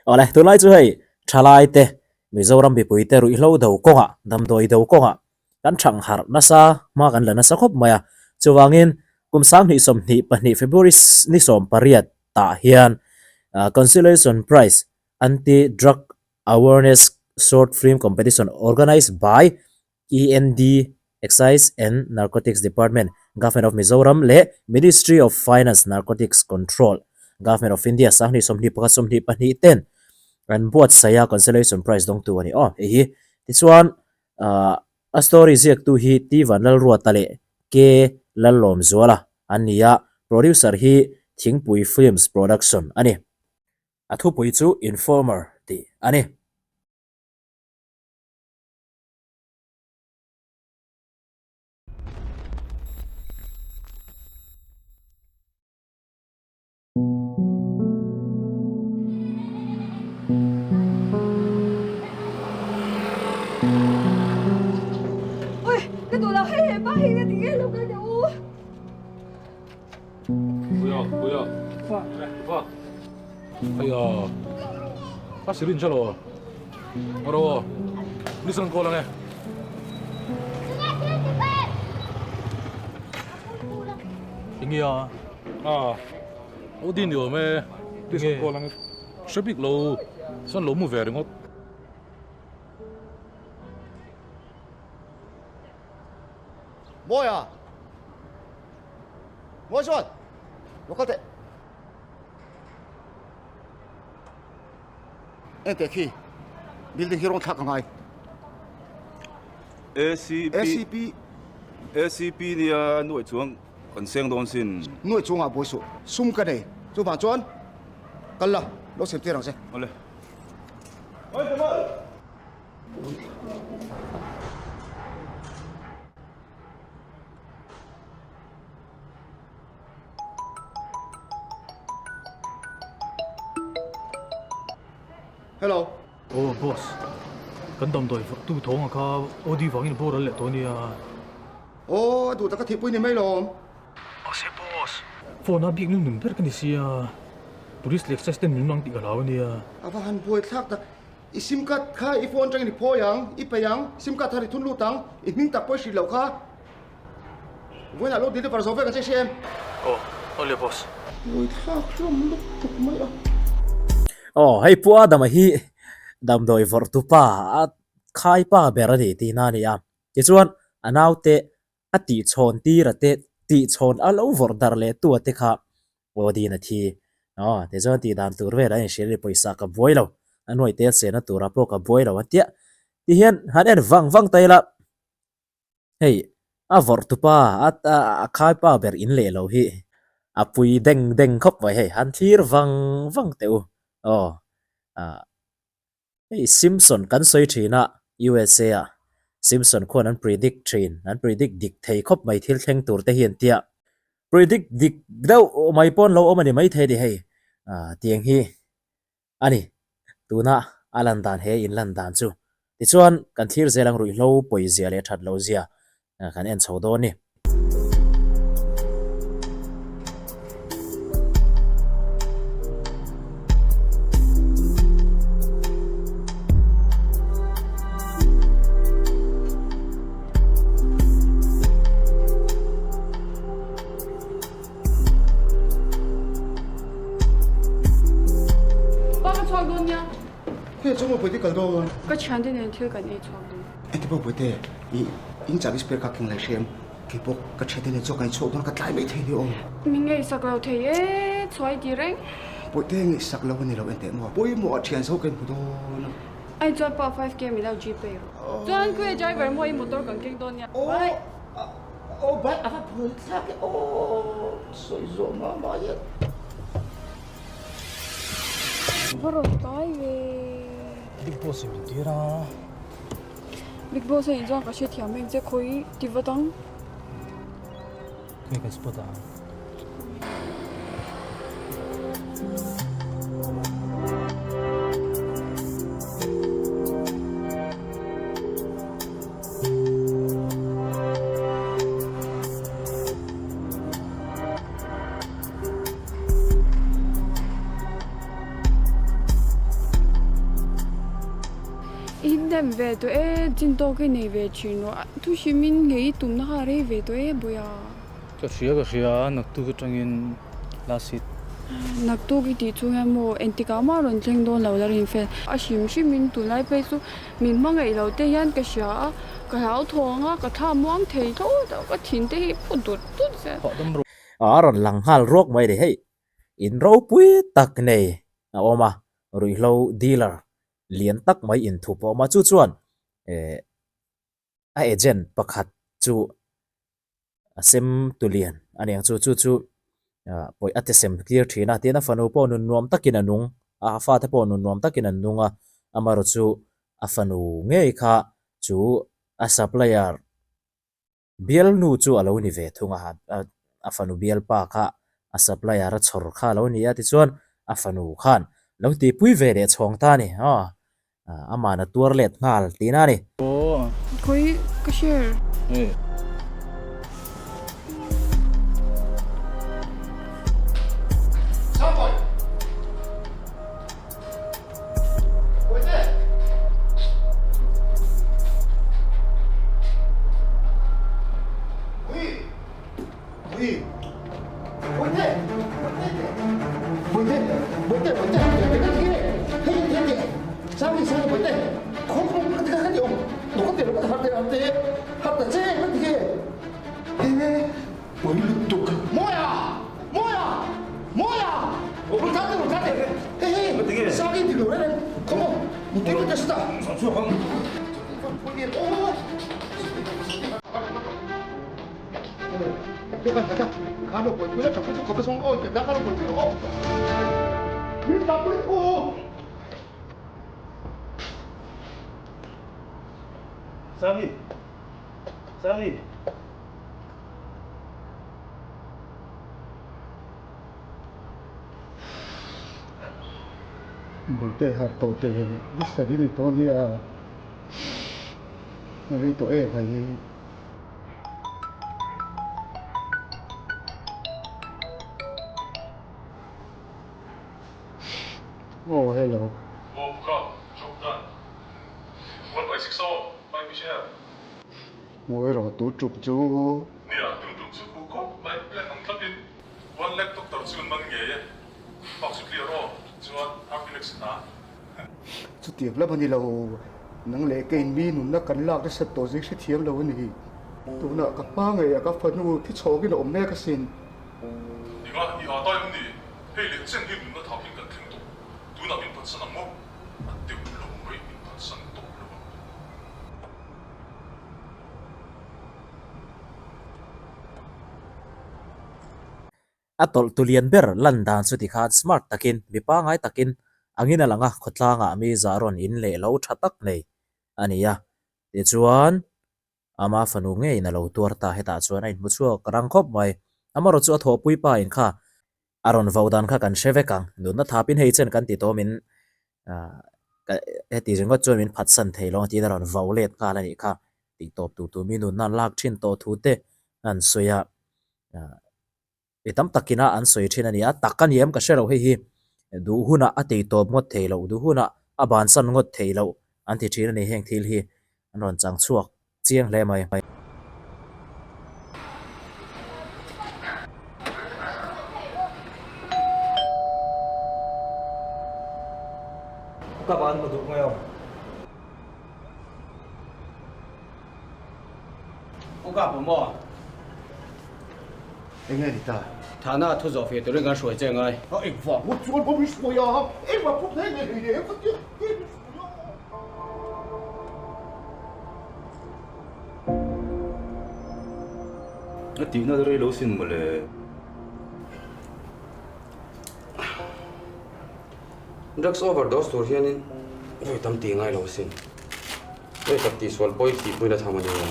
Awle, tunlai chu hei thalai te Mizoram mipui te ruihhlo do kawngah, damdawi do kawngah kan thang harh nasa, hma kan la nasa khawp mai a. Chuvangin kum 2022 February ni 18 tah hian Consolation Prize Anti-Drug Awareness Short Film Competition organised by END, Excise and Narcotics Department, Government of Mizoram leh Ministry of Finance Narcotics Control, Government of India 2021 22 ten an buatsaih a Consolation Prize dawngtu a ni aw. Hei hi tichuan a story ziaktu hi T Vanlalruata leh K Lallawmzuala an ni a, producer hi Thingpui Films Production a ni. A thupui chu Informer tih a ni. Ui, ka duh lo hei he pa hi ka ti nge lo ka teh u. Puia, puia. Pa. Pa. Aya. A syringe alo. Aro. Police an call ange. Enge a? A. O din ni awm e. Police an call ange. Hre bik lo. Chuan lo mu ve ringawt. Mawi a! Mawi chuan! Lo kal teh! Engteh khi building hi rawn thlak a ngai. ACP ACP ACP nia nuaih chuang kan seng dawn sin. Nuaih chuangah buai suh. Sum ka nei. Chuvang chuan kal la, lo sem tir ang che. Awle. Hello. Aw boss, kan damdawi vawrh tu thawng a kha OD vangin a boral leh tawh ania. Aw a duh tak a thihpui ni mai lawm. Mahse boss, phone a bik nung nun ber ka ni sia, police leh excise ten min mang tih ka hlau ania. A va han buai thlak tak, i sim card kha i phone atangin i phawi ang, i peih ang, sim card thar i thun lut ang, i hming tak pawh i hrilh loh kha. Vawiinah lo deliver zo vek ang che hre em? Aw, aw le boss. Buai thlak hlawm lutuk mai a. Aw, hei Pu Adama hi damdawi vawrh tu pa, a khai pa ber a ni tihna a ni a. Tichuan, a naute a tihchhawn tir a te, tihchhawn a lo vawrh darh leh tu a te kha aw din a thi. Aw, tichuan tih dan tur vel a inhrilh a ni, pawisa ka buai lo, a nuaite a chenna turah pawh ka buai lo a tia. Tihian han en vang vang ta ila. Hei, a vawrh tupa, a khai pa ber in leh lo hi a pui deng deng khawp mai hei, han thlir vang vang teh u. Aw, ah, hei Simpson kan sawi thin a, USA ah Simpson khuan an predict thin, an predict dik thei khawp mai thil thleng tur te hi an tia. Predict dik deuh mai pawn lo awm a ni maithei a ni hei, ah, tiang hi. A ni, tuna a lan dan he in lan dan chu. Tichuan, kan thlir zel ang ruihhlo pawizia leh that lohzia kan en chho dawn ni. Pa ka chhuak dawn nia. Khawiah chuan maw Puite kal dawn? Ka thiante nen thil kan ei chhuak dawn. Engti pawh Puite, i in chahbi spare kha keng lai hriam. Kei pawh ka thiante nen chuan kan inchhuak dawn ka tlai mai thei ni aw. Min ngaihsak lo thei e, chhuai ti reng. Puite ngaihsak lo a ni lo enteh maw? Pawimawh a thian zo ka inhmu dawn a. Ai chuan pa 5K min lo Gpay rawh. Chuan khawiah driver maw i motor kan keng dawn nia. Bye. Aw bai a va phun thlak e aw sawi zawh mah mah hian. Va rawn tlai ve. Big Boss in min tir a. Big Boss a inchuan ka hrethiam em che khawi ti vat ang. Khawi kan spot a. hnem ve tawh e, chin tawk i nei ve thin rawh. Thu hrimin ngei i tumna kha a rei ve tawh e Bawiha. Ka hria ka hria, naktuk atangin last hit. Naktuk i tih chung hian maw engtikah mah rawn thleng dawn lo la rin fel. A hrim hrimin tunlai phei chu min hmangaih lo te hian ka hria a, ka hlauthawng a, ka thla muang thei thlawt a, ka thin te hi phu dut dut zel. A rawn lang nghal ruak mai ni hei, in ropui tak nei a awm a, ruihhlo dealer lian tak mai inthup a awm a, chu chuan eh a agent pakhat chu a sem tu lian a ni ang chu, chu chu pawih a ti sem clear thin a, tin a fanu pawh nun nuam takin a nung a, a fate pawh nun nuam takin an nung a, amaherawhchu chu a fanu ngei kha chu a supplier Bialnu chu a lo ni ve thung a, a fanu bialpa kha a supplier a chhawr kha a lo ni a, tichuan a fanu khan lo tihpui ve leh chhawng ta a ni, aw ama'n a tuar let nghal tihna a ni. Khawi ka share. Bulte har tawh teh nasa hi ni tawh nia a rei tawh em mai. Oh hello. Oh ka job done. 1.6 aw my Michelle. Ngawi rawh tu tuk chu. Nia tun tum chu phu khawp mai plan ang thlapin one lakh doctor chu an man ngei e bak chu clear aw chuan architects hna. Chutiang lam a ni lo, nang leh keiin mi nunna kan lak nasat tawh zing hrethiam lo a ni. Tunah ka hma ngeiah ka fanu thi chhawkin a awm mek asin. Ninga i aa dai awm ni, hei leh chen hi nunna thapin kan thleng tawh, tunah min phatsan ang maw? A deuh lo mai min phatsan tawh lo ang. A tawlh tu lian ber lan dan chu tikhan smart takin, mi pangngai takin angin a lang a, khawtlangah mi zah rawn in leh lo tha tak nei a ni a. Tichuan, ama fanu ngeiin a lo tuar ta, hetah chuan a inhmu chhuak rang khawp mai. Amaherawhchu chu a thawhpui pa in kha A rawn vo dan kha kan hre vek ang. Nunna thapin hei chen kan ti tawm in heti ringawt chuan min phatsan thei lo ang tiin a rawn vo let nghal a nih kha. Tih tawp tur tur mi nunna an lak thin tawh thu te an sawi a. Mi tam takin a an sawi thin a ni a, tak a ni em ka hre lo hei hi. Duh hunah a tei tawp ngawt thei loh, duh hunah a bansan ngawt thei loh an ti thin a ni heng thil hi an rawn chang chhuak. Chiang hle mai. Ka van hmu duh mai aw. U Kapa maw? Enge ni ta? Thana thu zawh feh turin kan hruai che ngai. A engvang ngawt chuan maw min hruai a? Engmah pawh hmel leh hlei leh ka tia nge min hruai a? A tihna rei lo sin mawle. Drugs overdose tur hianin vawi tam tih ngai lo sin. Vawi khat tihsual pawh i thihpuina tham a ni lo.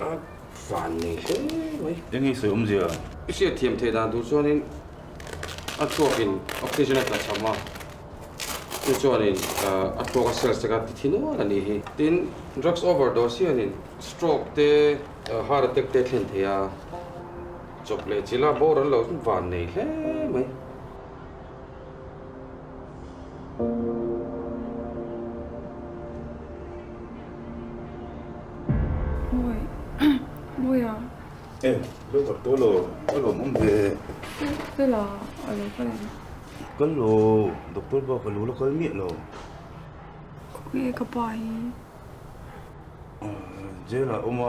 A van nei hle mai. Eng nge sawi awmzia? I hriatthiam theih dan tur chuanin a thluakin oxygen a tla cham a, chu chuanin a thluaka cells te kha ti thi nual a nih hi. Tin, drugs overdose hianin stroke te, heart attack te a thlen thei a, chawp leh chila boral lo chu van nei hle mai. A lawmawm ve. Fela a lo kal em? Kal lo, doctor bak a lo la kal miah lo. Khawnge ka pa hi? Jail ah awm a,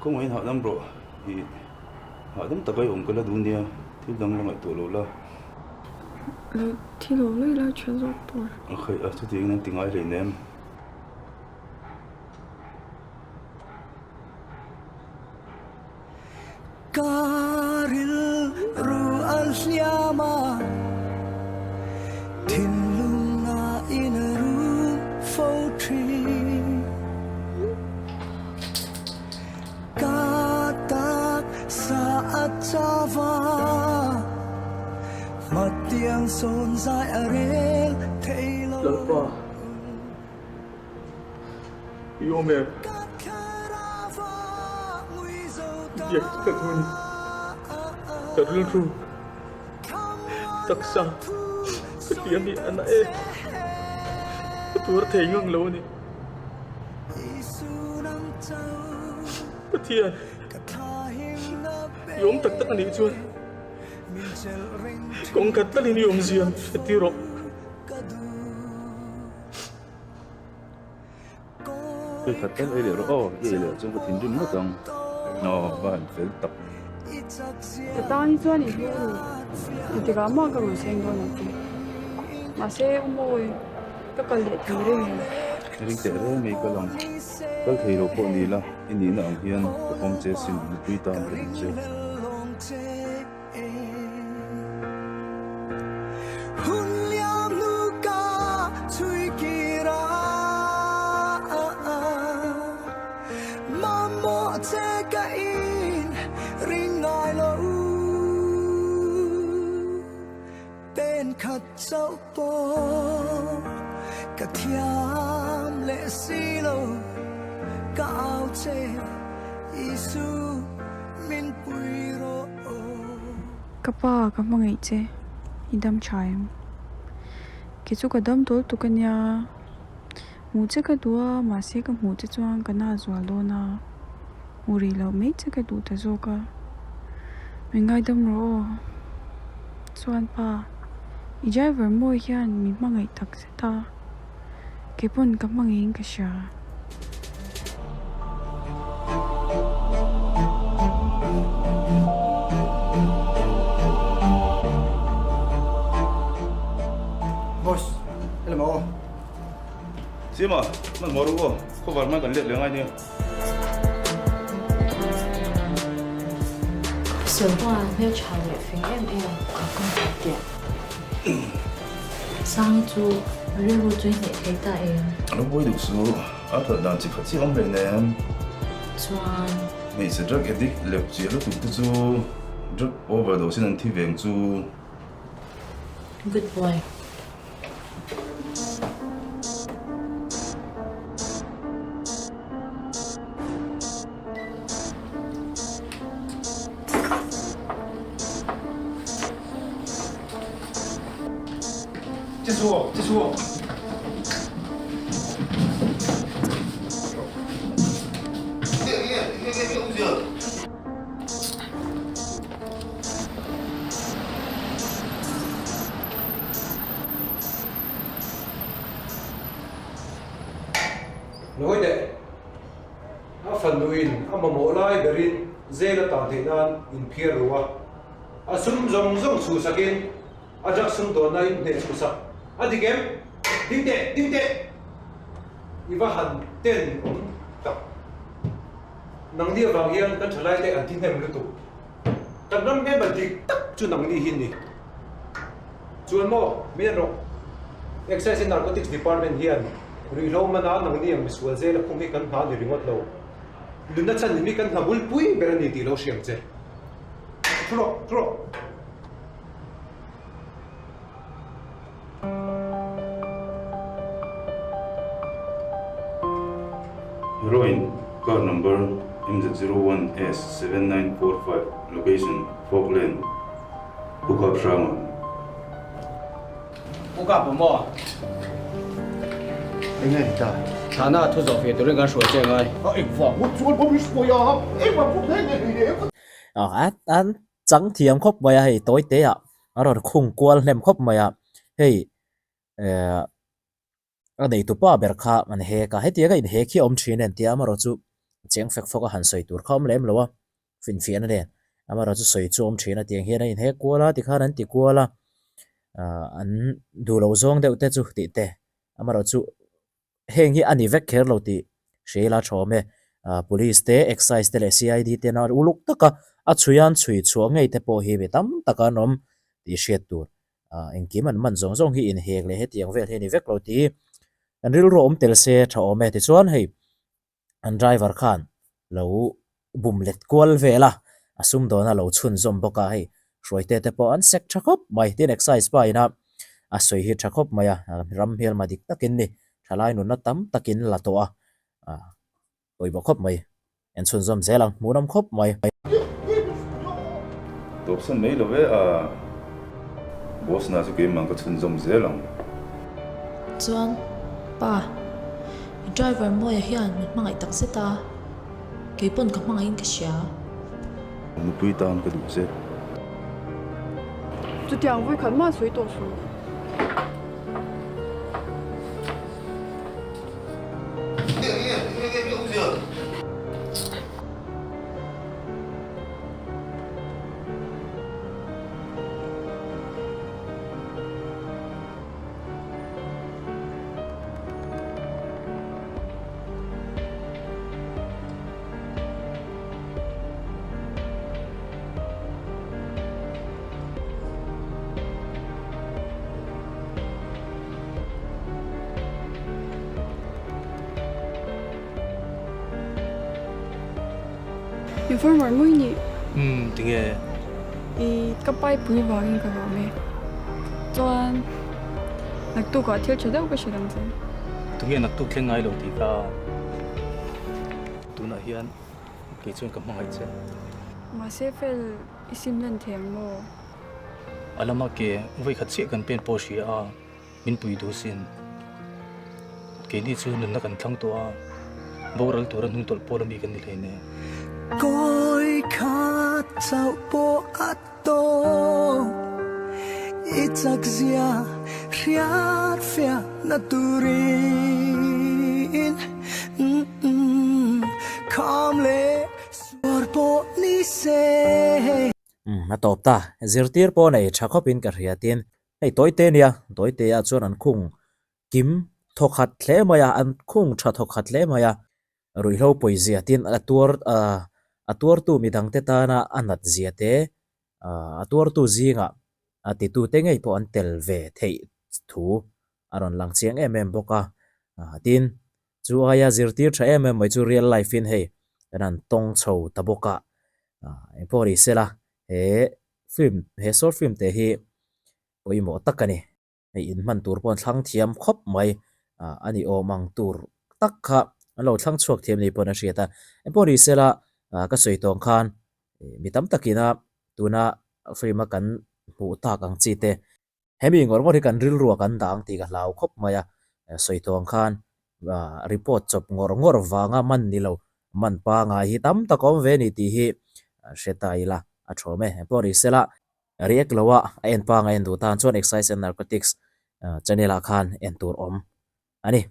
kawngaihin hahdam rawh i hahdam taka i awm ka la duh nia, thil dang la ngaihtuah lo la. Lo thi lo lui la tha zawk tur. A khaih a, chutiangin an ti ngai hleinem. Ka rilru a hliam a, thinlung a inru fo thin. Ka taksa a chau a, hmatiang sawn zai a rel thei lo. Lalpa. I awm em? Biak ka duh a ni. Ka rilru taksa ka ti a ni a na e. Ka tuar thei ngang lo a ni. Pathian, i awm tak tak a nih chuan kawng khat talin i awmzia ka ti rawh. Hei khat tal ei leh rawh aw, i ei leh chuan ka thinrim ngawt ang. Aw, va han fel tak. Ka tan hi chuan i hlu a ni. Engtikah mah ka rawn seng dawn ang che. Mahse, u Mawi, ka kal leh thei reng em? Ring teh reng mai ka lang. Kal thei lo pawh ni la, i nihna ang hian ka pawm che sin, nupui tan ka duh che. Ka pa ka hmangaih che, i dam tha em? Kei chu ka dam tawl tuk a nia, hmuh che ka duh a, mahse ka hmuh che chuan ka na zual dawn a, hmuh rih loh mai che ka duh ta zawk a, min ngaidam rawh aw. Chuan pa, i driver mawi hian min hmangaih tak zet a. Kei pawn ka hmangin ka hria. Boss, hello aw. Sima, man maw ru aw. Khawvar mai kan let leh ngai nia. Sawhma hmeltha leh fing em em ka ka hmu teh. Sangi chu rilru chu i hneh thei ta em? A lo buai duh su, a that dan chi khat chiah awm hlei nen. Chuan. Hmeichhe drug addict lep chiah lutuk te chu drug overdose in an thi veng chu. Good boy. Ngawi teh, a fanuin a mamawh lai berin zel a tan theih nan inphiar ru a, a sum zawng zawng chhuhsakin a drug sum dawnna in hneh chhuhsak a dik em? Ding teh, ding teh! I va han ten awm tak. Nangni avang hian kan thalaite an thi hnem lutuk. Kan ram hmelma dik tak chu nangni hi ni. Chuan maw, min en rawh. Excise and Narcotics Department hian ruihhlo mana nangni ang misual zela phung hi kan hna ni ringawt lo. Nunna chhan in mi kan hna bulpui ber a ni tih lo hriam che. Thu rawh, thu rawh. Heroin, car number MZ01S7945, location, Falkland, Pu Kap Hranga. Pu Kap a maw? Enge ni ta? Thana thu zawh feh turin kan hruai che ngai. A engvang ngawt chuan Bobby Square a, engvang ngawt hle hle hle. An chang thiam khawp mai a hei tawi te ah a rawn khung kual hnem khawp mai a hei eh a neitu pa ber kha an hek a hetiang a inhek hi a awm thin en tia amarawh chu cheng fek fawk a han sawi tur kha a awm lem lo a finfiahna nen amarawh chu sawi chu a awm thin a tiang hian a inhek kual a tikhan an ti kual a ah an duh loh zawng deuh te chu tih te amarawh chu Heng hi a ni vek kher lo tih Sheila Thawme, Police te, Excise te leh CID te na uluk taka a chhui an chhui chhuah ngei te pawh hi mi tam taka an awm tih hriat tur. Engkim an man zawng zawng hi inhek leh hetiang vel hi a ni vek lo tih kan rilru awm tel se tha awm e. Tichuan hei an driver khan lo bum let kual vel a, a sumdawn a lo chhunzawm bawk a, hei hruaite te pawh an sek tha khawp mai, tin excise pa ina a sawi hi tha khawp mai a, ram hmelma dik takin ni, thalai nunna tam takin la tawh a, pawimawh khawp mai, en chhunzawm zel ang, hmuhnawm khawp mai. Tawpsan mai lo e a, boss na chu keimah ka chhunzawm zel ang. Chuan, pa, i driver Mawia hian min hmangaih tak zet a, kei pawn ka hmangaihin ka hria. Nupui tan ka duh che. Chutiang vawikhat mah sawi tawh suh. Informer mui ni. Umm tinge? I ka paipui vangin ka lawm e. Chuan naktukah thil tha deuh ka hre dang che. Tunge naktuk thleng ngai lo tih kha tunah hian kei chuan ka hmangaih che. Mahse fel i sim hlen thei ang maw? A lama ke vawikhat chiah kan pen pawh hria a. Min pui duh sin. Keini chu nunna kan thlang tawh a, boral tura hnung tawlh pawl ami kan ni hlei nen. Kawi khat chauh pawh a tawk, i chak zia hriat fiah na turin kham leh suar pawh ni se. Umm a tawp ta, zirtir pawh nei tha khawpin ka hria tin Hei Tawite nia, Tawitea chuan an khung kim thawkhat hle mai a, an khung tha thawkhat hle mai a, ruihhlo pawizia tin a tuar a tuartu midangte tana a nat zia te, a tuartu zingah a titute ngei pawh an tel ve theih thu a rawn lang chiang em em bawk a, tin chu aia zirtir tha em em mai chu real life in hei kan han tawng chho ta bawk a, engpawh ni sela he Film, he short film te hi pawimawh tak a ni. Hei in hman tur pawh an thlang thiam khawp mai ah a ni awm ang tur tak kha an lo thlang chhuak thiam ni pawn a hriat a. Engpawh ni sela ah ka sawi tawng khan mi tam takin a tuna film a kan hmuh tak ang chi te Hemi ngawr ngawr hi kan rilru a kan dah ang tih ka hlau khawp mai a, sawi tawng khan report chawp ngawr ngawr vanga man ni lo, man pangai hi tam tak a awm ve a ni tih hi hre ta ila a thawm e. Engpawh ni sela, react lo a a en pangai en duh tan chuan Excise and Narcotics channel ah khan en tur awm a ni.